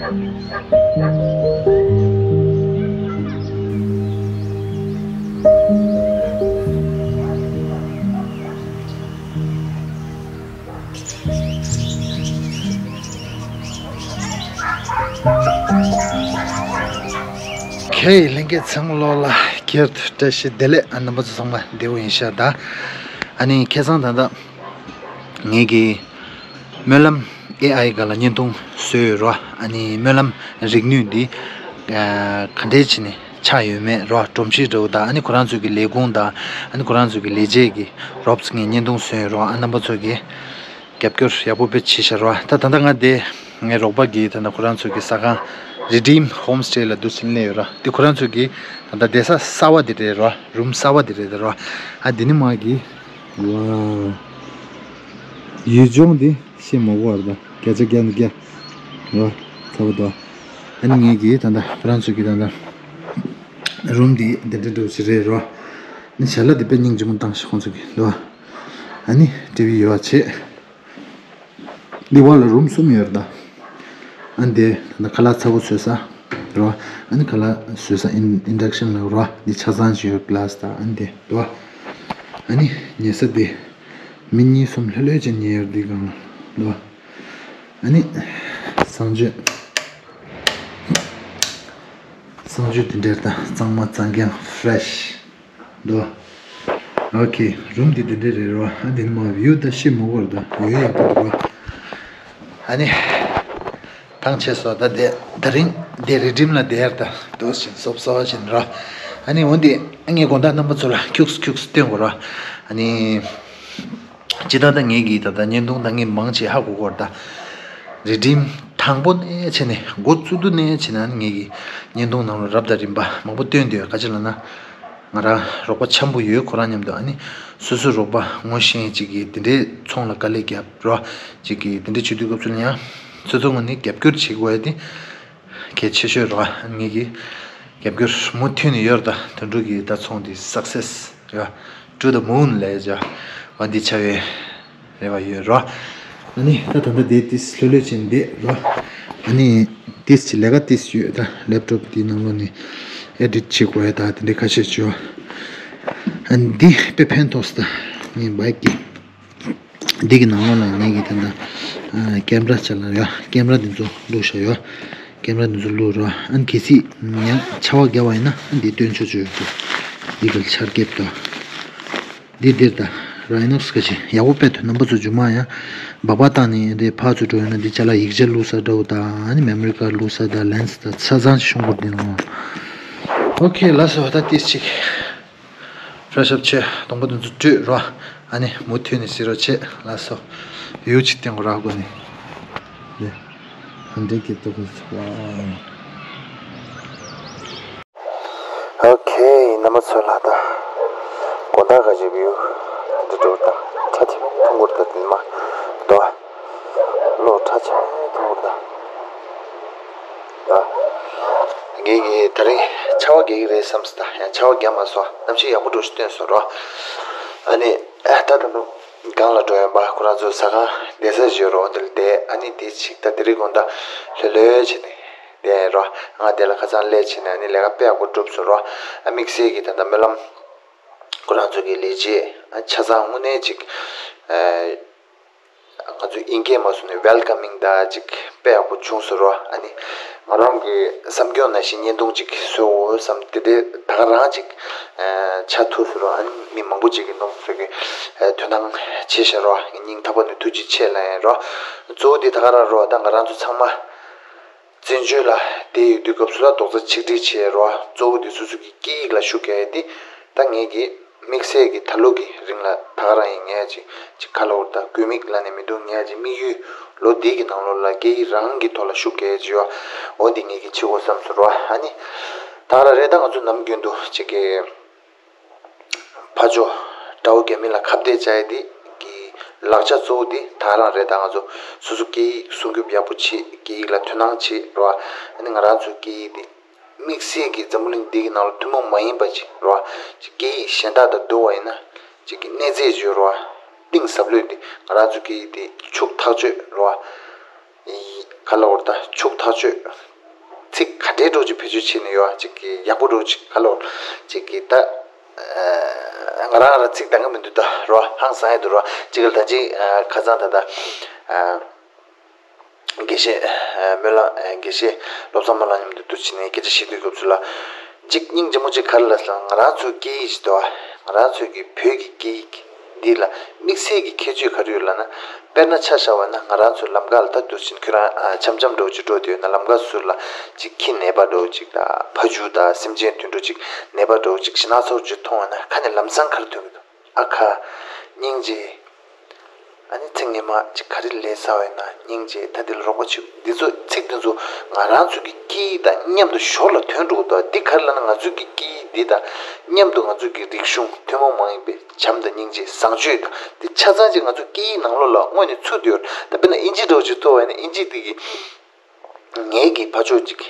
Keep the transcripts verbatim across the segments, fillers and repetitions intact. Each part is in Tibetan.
ཁེ་ལྷན་རྒྱས་ཚང་མ་ལོག་ལ་ཁྱེད་བཀྲ་ཤིས་བདེ་ལེགས། ཨ་རྣམ་པ་ཚོ་ཚང་མ་བདེ་པོ་ཡིན་ཤག་ད། ཨ་ནི་ཁ་སང་ད་ལྟ་ངེད་ཀྱི་སྨོན་ལམ་ཨེ་ཨའི་སྒང་ལ་བརྙན་ཐུང་བཟོས་ཡོད་རོ། ཨ་ནི་སྨོན་ལམ་རིག་ནུས་འདི་ག་འདྲས་བྱས་ནས་ཆགས་ཡོད་མེད་རོ། སྒྲོམ་གཞི་འདྲ་བོ་དང་ཨ་ནི་ཁོ་རང་ཚོ་གི་ལས་ཁུངས་དང་ཨ་ནི་ཁོ་རང་ཚོ་གི་ལས་བྱེད་ཀྱི་རོབ་ཙམ་ངས་བརྙན་ཐུང་བཟོས་ཡོད་རོ། ཨ་རྣམ་པ་ཚོ་གི་རྒྱབ་སྐྱོར་ཡག་པོ་དཔེ་བྱས་ཤག་རོ། ད་ད་ལྟ་ང་དེ་ངའི་རོགས་པ་གིས་ད་ལྟ་ཁོ་རང་ཚོ་གི་ཟ་ཁང་Redeem Homestay ལ་འདུག་སེ་སླེབས་ཡོད་ར། དེ་ཁོ་རང་ཚོ་གི་ད་ལྟ་བསྡད་ས་གསར་པ་དེ་རེད་རོ། རུམ་གསར་པ་དེ་རེད་རོ། ཨ་དེ་ནི་མ་གི་ཝའོ། ཡུལ་ལྗོངས་དེ་ཤེས་མ་དགོས་པ་རེད་ད། བརྒྱ་ཆ་བརྒྱ་ནས་བརྒྱ་རོ། ཚ་པོ་འདུག་ཨ་ནི་ངེད་ཀྱིས་ད་ལྟ་ཁོ་རང་ཚོ་གི་ད་ལྟ་རུམ་དེ་འདི་འདྲ་འདྲ་བོ་ཞིག་རེད་རོ། ཨ་ནི་ཞལ་ལག་དེ་དཔེ་སྙིང་རྗེ་མོ་བཏང་ཤག་ཁོང་ཚོ་གི་འདུག་ཨ་ནི་ཊི་ཝི་ཡོད་པ་བྱས། འདི་བར་ལ་རུམ་གསུམ་ཡོད་རེད་ད། ཨ་ནི་དེ་ད་ཁ་ལག་ཚ་པོ་བཟོས་ས་རོ། ཨ་ནི་ཁ་ལག་བཟོས་ས་ཨིན་ཨིན་ཌག་ཤན་ལ་རོ། འདི་ཆ་ཚང་ཞིག་ཡོད། གི་ལ་སི་དང་ཨ་ནི་དེ་འདུག་ཨ་ནི་ཉལ་ས་དེ་མི་གཉིས་གསུམ་ལྷོད་ལྷོད་ཅིག་ཉལ་ཡོད་འདི་སྒང་ལ་འདུག་ཨ་ནི་གསང་སྤྱོད། གསང་སྤྱོད་དེ་འདྲ་རེད་ད། གཙང་མ་གཙང་རྐྱང་ཕི་རེ་ཤི་འདུག་ཨོ་ཁེ། རུམ་འདི་འདི་འདྲ་རེད་རོ། ཨ་འདི་ནི་མ་བིའུ་ད་ཤི་མོ་གོར་ད་ཡོད་ཡག་པོ་འདུག་ཨ་ནི་ཐང་ཆད་སོང་ད། དེ་ད་རིང་དེ་རི་ཌིམ་ལ་དེར་ད་འདུག་ཕྱིན་སོབ་སོ་ཕྱིན་རོ། ཨ་ནི་འོན་ཏེ་ངས་དགོང་དག་རྣམ་པ་ཚོ་ལ་ཁྱུགས་ཁྱུགས་སྟོན་དགོས་རོ། ཨ་ནི། སྤྱིར་བཏང་ད་ངེད་ཀྱིས་ད་ལྟ་བརྙན་ཐུང་ད་ངས་མང་ཆེ་ཧ་གོ་གོ་ར། ད་རི་ཌིམ་དང་པོ་ནས་བྱས་ནས་འགོ་བཙུགས་དུས་ནས་བྱས་ན་ངེད་ཀྱིས་བརྙན་ཐུང་ནང་ལ་རབ་དང་རིམ་པ་མང་པོ་བཏོན་བསྡད་ཡོད། ག་ཅི་ལབ་ན་ང་རང་རོགས་པ་འཆམ་པོ་ཡོད་ཁོ་རང་མཉམ་དུ། ཨ་ནི་སོ་སོའི་རོགས་པ་ངོ་ཤེས་ཅིག་གིས་དེ་འདྲའི་ཚོང་ལ་དཀའ་ལས་བརྒྱབ་རོ། ཅིག་གིས་དེ་འདྲ་བྱེད་དུས་སྐབས་སུ་ཡང་སོ་སོ་ངོས་ནས་རྒྱབ་སྐྱོར་བྱེད་དགོས་ཡ་དེ་གལ་ཆེ་ཤོས་རོ། ངེད་ཀྱིས་རྒྱབ་སྐྱོར་མུ་མཐུད་ནས་ཡོད་རེད། ད་དོན་གྲུབ་ཀྱི་ད་ཚོང་འདི་སག་སེ་སི་རེད་བ། To the moon ལབ་ཡ་བ་འདི་ཆགས་པའི་རེ་བ་ཡོད་རོ། ཨ་ནི་ད་ད་ལྟ་དེ་ཏིས་ལྷོད་ལྷོད་ཕྱིན་བསྡད་རོ། ཨ་ནི་ཏིས་ཅི་ལས་ཀ་ཏིས་ཡོད། ད་ལེབ་ཊོབ་འདི་ནང་ལོགས་ནས་ཨེ་ཌིཊ་བྱེད་དགོས་ཡ་ད་དེ་འདྲའི་ཁ་ཤས་བྱོས། ཨ་ནི་འདི་དཔེ་ཕན་ཐོགས་སི་ད་ངའི་བའིཀ་གི་འདི་གི་ནང་ལོགས་ལ་ངེད་ཀྱི་ད་ལྟ་ཨ་ཀེམ་ར་ཅ་ལག་ཡོད། ཀེམ་ར་འདི་ཚོ་བླུགས་བཞག་ཡོད། ཀེམ་ར་འདི་ཚོ་བླུགས་རོགས། ཨ་ནི་གལ་སྲིད་ཡང་ཆར་པ་བརྒྱབ་པ་ཡིན་ན་ཨ་འདི་སྟོན་ཆོག་ཆོག་ཡོད་འདུག་འདི་ག་ལ་ཆར་རྒྱབ་དང་། འདི་འདིར་ད་རའི་ནོག་སི་ག་ཅི་ཡག་པོ་དཔེ་ཐོན། རྣམ་པ་ཚོ་རྒྱུ་མ་ཡང་སྦག་སྦག་བཏང་ནས་འདི་ཕར་ཚུར་འགྲོ་ཡོད་ན་འདི་ཅ་ལག་ཡིག་ཆ་བླུགས་ས་འདྲ་བོ་དང་ཨ་ནི་མེ་མོ་རི་ཀར་བླུགས་ས་དང་ལེན་སི་དང་ཆ་ཚང་ཅིག་ཤོང་དགོས་འདི་ནོ། ཨོ་ཁེ་ལགས་སོ། ད་ཏིས་ཅིག་ཕེ་རེ་ཤི་ཨབ་བྱས། གདོང་པ་འདི་ཚོ་བཀྲུས་རོ། ཨ་ནི་མུ་མཐུད་ནས་ཟེར་རོ་བྱས། ལགས་སོ། བིའུ་ཅིག་སྟོན་དགོས་ར་སྒོ་ནས། ལེ། ཧན་དྲེད་ཀྱི་ཏོག་ཙམ་ཝའོ། ཨོ་ཁེ། རྣམ་པ་ཚོ་ལ་ད་དགོང་དག་ག་ཅིག་བིའུ་འདི་འགྲོ་ད་ཁྲ་ཆེ་མཐོང་གོ་ར། ད་འདི་མ་དོ། ལོ་ཁྲ་ཆེ་མཐོང་གོ་ར་ད། ད་ངེད་ཀྱིས་ད་རིང་ཆར་པ་རྒྱག་གི་རེད་བསམ་སོང་། ད་ཡང་ཆར་པ་རྒྱག་མ་སོང་། གནམ་གཤིས་ཡག་པོ་འདྲ་ཞིག་སྟོན་སོང་རོ། ཨ་ནི་ད་ད་དུང་སྒང་ལ་འགྲོ་ཡོང་པ་ཁོ་རང་ཚོ་ཟ་ཁང་བསྡད་ས་ཞིག་ཡོད་རོ། འདིར་བསྡད། ཨ་ནི་དེ་ཅིག་ད་དེ་རིང་དགོང་དག་ལྷོད་ལྷོད་བྱས་ནས་བསྡད་རོ། ང་དེ་ལ་ཁ་སང་སླེབས་བྱས་ནས་ཨ་ནི་ལས་ཀ་དཔེ་ཡག་པོ་གྲུབ་སོང་རོ། ཨ་དམིགས་བསལ་གྱི་ད་ལྟ་སྨོན་ལམ་ཁོ་རང་ཚོ་གི་ལས་བྱེད་ཨ་ཆ་ཚང་དངོས་གནས་ཅིག་ཨ། ང་ཚོ་དབྱིན་སྐད་མ་སོང་ནས་ཝེལ་ཀ་མིང་ད་ཅིག་དཔེ་ཡག་པོ་བྱུང་སོང་རོ། ཨ་ནི་ང་རང་གི་བསམ་རྒྱུ་ནང་བཞིན་བརྙན་ཐུང་ཅིག་བཟོ་འོ་བསམ་དེ་འདྲའི་ད་ག་རང་ཅིག་ཨ་ཆགས་ཐུབ་སོང་རོ། ཨ་ནི་མི་མང་པོ་ཅིག་གིས་ནོར་སོང་གི་ཨ་དོ་སྣང་བྱས་ཤག་རོ། སྙིང་ཐག་པ་ནས་ཐུགས་རྗེ་ཆེ་ལབ་ཡིན་རོ། གཙོ་བོ་དེ་ད་ག་རང་རོ། ད་ང་རང་ཚོ་ཚང་མ་བཙན་བྱོལ་ལ་བསྡད་ཡོད་དུས་སྐབས་སུ་ལ་རྡོག་རྩ་ཆིག་སྒྲིལ་བྱས་རོ། གཙོ་བོ་དེ་སོ་སོ་གི་སྐད་ཡིག་ལ་ཤུགས་རྒྱག་ཡ་དེ་ད་ངེད་ཀྱི་དམིགས་བསལ་གྱི་ད་ལོ་གི་རིང་ལ་ད་ག་རང་ཡིན། ངས་ཅིག་ཅིག་ཁ་ལོ་ད་དགོས་དམིགས་ལ་ནས་མི་འདུག་ངས་ཅིག་དམིགས་ཡུལ་ལོ་འདི་གི་ནང་ལོགས་ལ་སྐད་ཡིག་རང་གི་ཐོག་ལ་ཤུགས་རྒྱག་ཅིག་ཡོད། འོ་འདི་ངེད་ཀྱི་བྱེད་དགོས་བསམ་སོང་རོ། ཨ་ནི་ད་ག་རང་རེད། ད་ང་ཚོ་ནམ་རྒྱུན་དུ་ཅིག་གི་ཕ་ཇོ་དགྲ་བོ་རྒྱ་མི་ལ་ཁ་གཏད་བཅག་ཡ་འདི་གི་ལག་ཆ་གཙོ་བོ་འདི་ད་ག་རང་རེད། ད་ང་ཚོ་སོ་སོ་སྐད་ཡིག་སྲུང་སྐྱོབ་ཡག་པོ་བྱེད། སྐད་ཡིག་ལ་དོ་སྣང་བྱེད་རོ། ཨ་ནི་ང་རང་ཚོའི་སྐད་ཡིག་འདི་དམིགས་བསལ་གྱི་འཛམ་བུ་གླིང་འདི་གི་ནང་ལ་ཐུན་མོང་མ་ཡིན་པ་ཅིག་རོ། ཅིག་སྐད་ཡིག་གཞན་དག་དང་བསྡུར་བ་ཡིན་ན་ཅིག་གི་གནས་ཚད་ཅིག་ཡོད་རོ། གཏིང་ཟབ་ལོས་འདི་ང་རང་ཚོའི་སྐད་ཡིག་འདི་ཕྱུག་ཐག་ཆོད་རོ། ཨི་ ག་ལ་བར་ད་ཕྱུག་ཐག་ཆོད། ཚིག་ག་འདྲའི་འགྲོ་ཅིག་བེད་སྤྱོད་བྱས་ནས་ཡོད་ཅིག་གི་ཡག་པོ་འགྲོ་ཅིག་ག་ལ་བར་ཅིག་གི་ད། ང་རང་རང་ཚིག་འདང་གི་མི་འདུག་ད་རོ། ཧང་སང་ཡ་འདུག་རོ། ཅིག་གི་ད་ཅིག་ཁ་སང་ད་ད། དགེ་བཤེས་སྨོན་ལམ་དགེ་བཤེས་བློ་བཟང་སྨོན་ལམ་མཉམ་དུ་འདུ་བྱས་ནས་སྐད་ཆ་བཤད་དུས་སྐབས་སུ་ལ། གཅིག་སྙིང་རྗེ་མོ་གཅིག་ག་རེ་ལབ་སོང་ང་རང་ཚོའི་སྐད་ཡིག་ཅིག་འདུག་བ། ང་རང་ཚོའི་གི་བོད་ཀྱི་སྐད་ཡིག་འདི་ལ་དམིགས་བསལ་གྱི་ཁྱད་ཆོས་ག་རེ་ཡོད་ལབ་ན། དཔེར་ན་ཆ་བཞག་པ་ན་ང་རང་ཚོའི་ལམ་ཁ་ལ་ད་འདུག་ཕྱིན་ཁྱོད་རང་འཆམ་འཆམ་འདྲ་བོ་ཅིག་འགྲོ་བསྡད་ཡོད་ན་ལམ་ཁ་ཟུར་ལ་ཅིག་ཁྱི་ནད་པ་འདྲ་བོ་ཅིག་དང་ཕ་ཇུ་དང་སེམས་ཅན་དུད་འགྲོ་ཅིག་ནད་པ་འདྲ་བོ་ཅིག་ཞེ་ན་ཚོར་ཅིག་མཐོང་བ་ན་ཁ་ནས་ལམ་སང་ག་རེ་ཐོན་གི་འདུག་ཨ་ཁ། སྙིང་རྗེ། ཨ་ནི་ཚིག་སྔོན་མ་ཅིག་ག་རེ་ལབ་ཚར་བས་ན་སྙིང་རྗེ་ད་འདི་ལ་རོགས་པ་བྱེད། འདི་ཚོ་ཚིག་འདི་ཚོ་ང་རང་ཚོ་གི་སྐད་ཡིག་དང་མཉམ་དུ་ཞོར་ལ་ཐོན་འགྲོ་གི་འདུག་འདི་ག་རེ་ལབ་ན་ང་ཚོའི་གི་སྐད་ཡིག་འདི་དང་མཉམ་དུ་ང་ཚོའི་གི་རིག་གཞུང་ཐུན་མོང་མ་ཡིན་པའི་བྱམས་དང་སྙིང་རྗེ་བཟང་སྤྱོད་དང་འདི་ཆ་ཚང་ཅིག་ང་ཚོའི་སྐད་ཡིག་ནང་ལོགས་ལ་དངོས་ནས་ཚུད་དུ་ཡོད། ད་དཔེར་ན་ཨིན་ཇི་འདྲ་བོ་ཅིག་ཐོབ་པ་ཡིན་ན་ཨིན་ཇི་འདི་གི་ངའི་གི་ཕ་ཕྱོགས་གཅིག་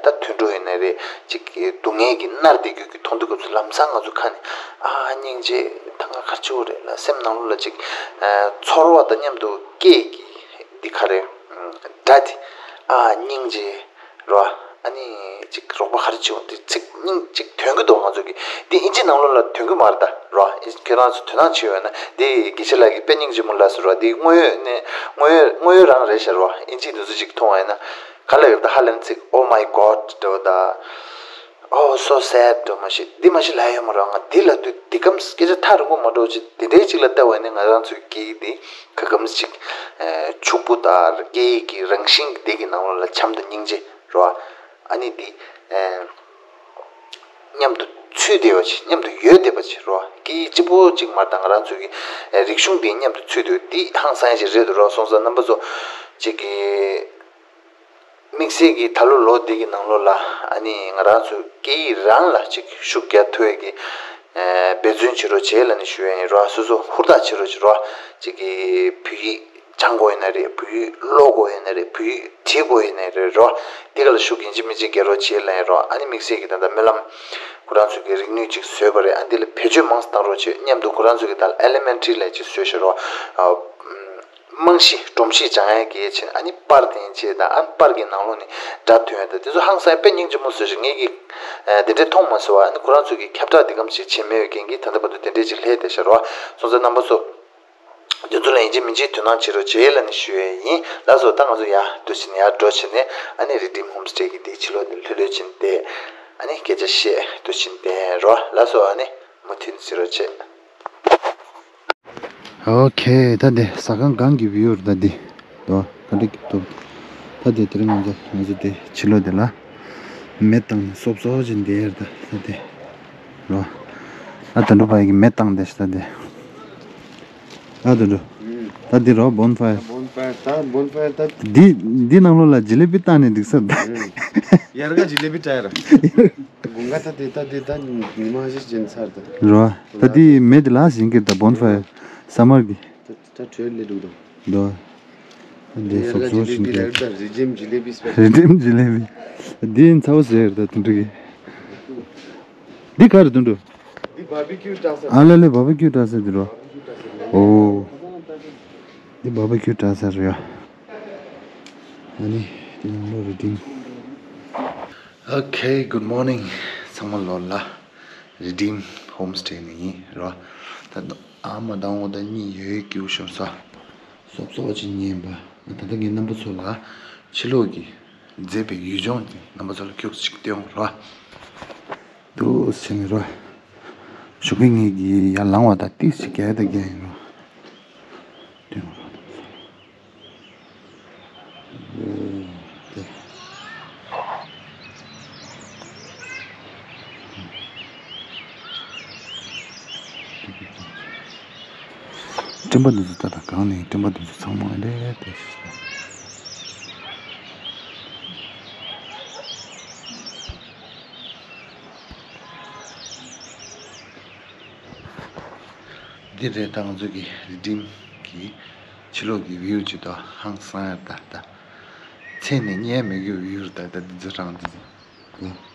ད་དུད་འགྲོ་ཡིན་ན་རེད་གཅིག་སྡུག་བསྔལ་གྱི་མནར་བསྡད་རྒྱུ་གི་མཐོང་དུས་སྐབས་སུ་ལམ་སང་ང་ཚོ་ཁ་ནས་ཨ་སྙིང་རྗེ་ད་ང་ག་རེ་བྱེད་དགོས་རེད་ལ་སེམས་ནང་ལོགས་ལ་གཅིག་ཚོར་བ་དང་མཉམ་དུ་སྐད་ཀྱི་འདི་ག་རེ་སྒྲ་དེ་ཨ་སྙིང་རྗེ་རོ། ཨ་ནི་གཅིག་རོགས་པ་ག་རེ་བྱེད་དགོས་འདི་ཚིག་སྙིང་གཅིག་ཐོན་གི་འདུག་ང་ཚོ་གི་འདི་ཨིན་ཇི་ནང་ལོགས་ལ་ཐོན་གི་མ་རེད་ད་རོ། ཁྱེད་རང་ཚོ་དོ་སྣང་བྱེད་ཡོད་ན་འདི་དགེ་བཤེས་ལགས་ཀྱི་དཔེ་སྙིང་རྗེ་མོ་ལབ་སོང་རོ། འདི་དངོས་ཡོད་ནས་དངོས་ཡོད་དངོས་ཡོད་རང་རེད་ཤག་རོ། ཨིན་ཇི་འདི་ཚོ་ཅིག་མཐོང་བ་ཡིན་ན། ག་ལ་ཡོད་ད་ཧ་ལམ་ཚིག Oh my God འདྲ་བོ་ད། Oh so sad འདྲ་བོ་མ་གཞི་འདི་མ་གཞི་ལ་ཡོད་མ་རེད། ང་འདི་ལ་དུས་འདི་གམ་སྐད་ཆ་ཐག་རིང་པོ་མ་འགྲོ་ཅིག་དེ་འདྲའི་ཅིག་ལ་ལྟ་བ་ཡིན་ན་ང་རང་ཚོའི་སྐད་ཡིག་འདི་ག་གམ་ཅིག་ཕྱུག་པོ་དང་སྐད་ཡིག་གི་རང་བཞིན་གྱི་འདི་གི་ནང་ལོགས་ལ་བྱམས་དང་སྙིང་རྗེ་རོ། ཨ་ནི་འདི་མཉམ་དུ་ཚུད་བསྡད་པ་ཅིག་མཉམ་དུ་ཡོད་བསྡད་པ་ཅིག་རོ། སྐད་ཡིག་གཅིག་པོ་ཅིག་མ་རེད་ད་ང་རང་ཚོའི་གི་རིག་གཞུང་འདི་མཉམ་དུ་ཚུད་བསྡད་འདི་ཧང་སང་ཡ་ཅིག་རེད་འདུག་རོ། སོང་ཙང་རྣམ་པ་ཚོ་ཅིག་གི་དམིགས་བསལ་གྱི་ད་ལོ་ལོ་འདི་གི་ནང་ལོགས་ལ་ཨ་ནི་ང་རང་ཚོ་སྐད་ཡིག་རང་ལ་ཅིག་ཤུགས་རྒྱག་ཐུབ་ཡས་ཀྱི་འབད་བརྩོན་བྱེད་རོགས་བྱེད་ལབ་ནས་ཞུ་ཡ་ཡིན་རོགས། སོ་སོ་ཧུར་ཐག་བྱེད་རོགས་བྱེད་རོགས། ཅིག་གི་བོད་ཡིག་སྦྱང་དགོས་ཡིན་ན་རེད། བོད་ཡིག་ཀློག་དགོས་ཡིན་ན་རེད། བོད་ཡིག་བྲིས་དགོས་ཡིན་ན་རེད་རོགས། འདི་ག་ལ་ཤུགས་ཡིན་གཅིག་མིན་གཅིག་རྒྱག་རོགས་བྱེད་ལབ་ཡིན་རོགས། ཨ་ནི་དམིགས་བསལ་གྱི་ད་ལྟ་སྨོན་ལམ་ཁོ་རང་ཚོ་གི་རིག་ནུས་ཅིག་བཟོས་པ་རེད། ཨ་འདི་ལ་བེད་སྤྱོད་མང་ཙམ་བཏང་རོགས་བྱེད། མཉམ་དུ་ཁོ་རང་ཚོ་གི་ད་ལ་elementary ལབ་ཅིག་བཟོས་ཤག་རོགས། རྨང་གཞི་སྒྲོམ་གཞི་སྦྱང་ཡ་གལ་ཆེ་ཨ་ནི་པར་དེ་ཡིན་ཆེད་དང་ཨ་ནི་པར་གྱི་ནང་ལོགས་ནས་སྒྲ་ཐོན་ཡ་དང་དེ་ཚོ་ཧང་སང་དཔེ་སྙིང་རྗེ་མོ་བཟོས་ཤག་ངས་ཀྱི་དེ་འདྲའི་མཐོང་མ་སོང་བ། ཨ་ནི་ཁོ་རང་ཚོ་གི་ཁྱབ་བསྒྲགས་དེ་གམ་ཞིག་བྱེད་མེད་པའི་རྐྱེན་གྱིས་ད་ལྟ་བར་དུ་དེ་འདྲའི་ཅིག་ལྷད་དེ་ཤག་རོ། སོང་ཙང་རྣམ་པ་ཚོ་དེ་ཚོ་ལ་ཡིན་གཅིག་མིན་གཅིག་དོ་སྣང་བྱེད་རོགས་བྱེད་ལབ་ནས་ཞུ་ཡ་ཡིན། ལགས་སོ། ད་ང་ཚོ་ཡར་འགྲོ་ཕྱིན་ཡར་འགྲོ་ཕྱིན་ནས་ཨ་ནི་Redeem Homestay གི་དེའི་ཕྱི་ལོགས་ནས་ལྷོད་ལྷོད་ཕྱིན་ཏེ་ཨ་ནི་སྐད་ཆ་བཤད་འགྲོ་ཕྱིན་ཏེ་རོ། ལགས་སོ། ཨ་ནི་མུ་མཐུད་ནས་གཟིགས་རོགས་བྱེད། ཨོ་ཁེ། ད་དེ་ཟ་ཁང་སྒང་གི་བིའུ་རེད། ད་དེ་དོ་ག་འདྲ་གི་ཐོབ། ད་དེ་དེ་རིང་ང་ཚོ་ང་ཚོ་དེ་ཕྱི་ལོགས་དེ་ལ་མེ་བཏང་ནས་སོབ་སོབ་ཅིག་འདི་ཡར་ད་ད་དེ་རོ། ཨ་དོན་གྲུབ་ཕ་ཡི་གི་མེ་བཏང་དེ་ཤི་ད་དེ་ཨ་དོན་གྲུབ་ད་དེ་རོ་bonfire bonfire ད་bonfire ད་འདི་འདི་ནང་ལོགས་ལ་ཇི་ལེ་བི་བཏང་ནས་འགྲིག་ས་ད། ཡར་ག་ཇི་ལེ་བི་ཏྲ་ཡར། དགུན་ཁ་ད་དེ་ད་དེ་ད་ཉི་མ་ཞིག་ཅན་ཚར་ད། རོ། ད་དེ་མེ་དེ་ལ་ཞིང་གི་ད་bonfire summer གི་ད་ད་གྲོས་ལས་འདུག་ད། རོ། ད་དེ་སོབ་སོབ་ཞིང་གི་ད་རི་ཇིམ་ཇི་ལེ་བི་སྤེ། རི་ཇིམ་ཇི་ལེ་བི། དེ་ཚ་བོ་ཟེར་ད་དུང་འགྲིག་གི། འདི་ག་རེ་དུང་འགྲོ། འདི་བ་བི་ཀིའུ་བཀྲ་ས། ཨ་ལ་ལེ་བ་བི་ཀིའུ་བཀྲ་ས་འདི་རོ། ཨོ། འདི་བ་བི་ཀིའུ་བཀྲ་ས་རེད་ཡ། ཨ་ནི་དེ་ནང་ལོ་རི་ཏིང་། Okay, good morning. ཚང་མ་ལོ་ལ་Redeem Homestay ནས་ཡིན་རོ། ད་ཨ་མ་དང་འོ་ད་གཉིས་ཡོད་ཀྱི་ཤོར་ས། སོབ་སོབ་ཅིག་ཉན་པ། ད་ལྟ་ངས་རྣམ་པ་ཚོ་ལ་ཕྱི་ལོགས་ཀྱི་མཛེས་པའི་ཡུལ་ལྗོངས་དེ་རྣམ་པ་ཚོ་ལ་ཁྱུག་ཅིག་སྟོན་རོ། འདུག་སེ་ནི་རོ། ཞོགས་ཀས་ངས་ཀྱི་ཡར་ལངས་པ་དང་ཏིག་ཅིག་རྒྱག་ད་རྒྱག་ཡིན་རོ། སྟོན་རོ། སྤྲིན་པ་འདི་ཚོ་ད་ལྟ་གང་ནས་སྤྲིན་པ་འདི་ཚོ་ཚང་མ་རེད་དེ། འདི་རེད་ད་ང་ཚོ་གི་རི་ཌིམ་གི་ཕྱི་ལོགས་ཀྱི་བིའུ་ཅིག་ད་ཧང་སང་ཡ་ད་ད། ཚེ་ནས་རྙེད་མི་དགོས་བིའུ་རེད་ད་ད་འདི་ཚོ་རང་འདི་ཚོ།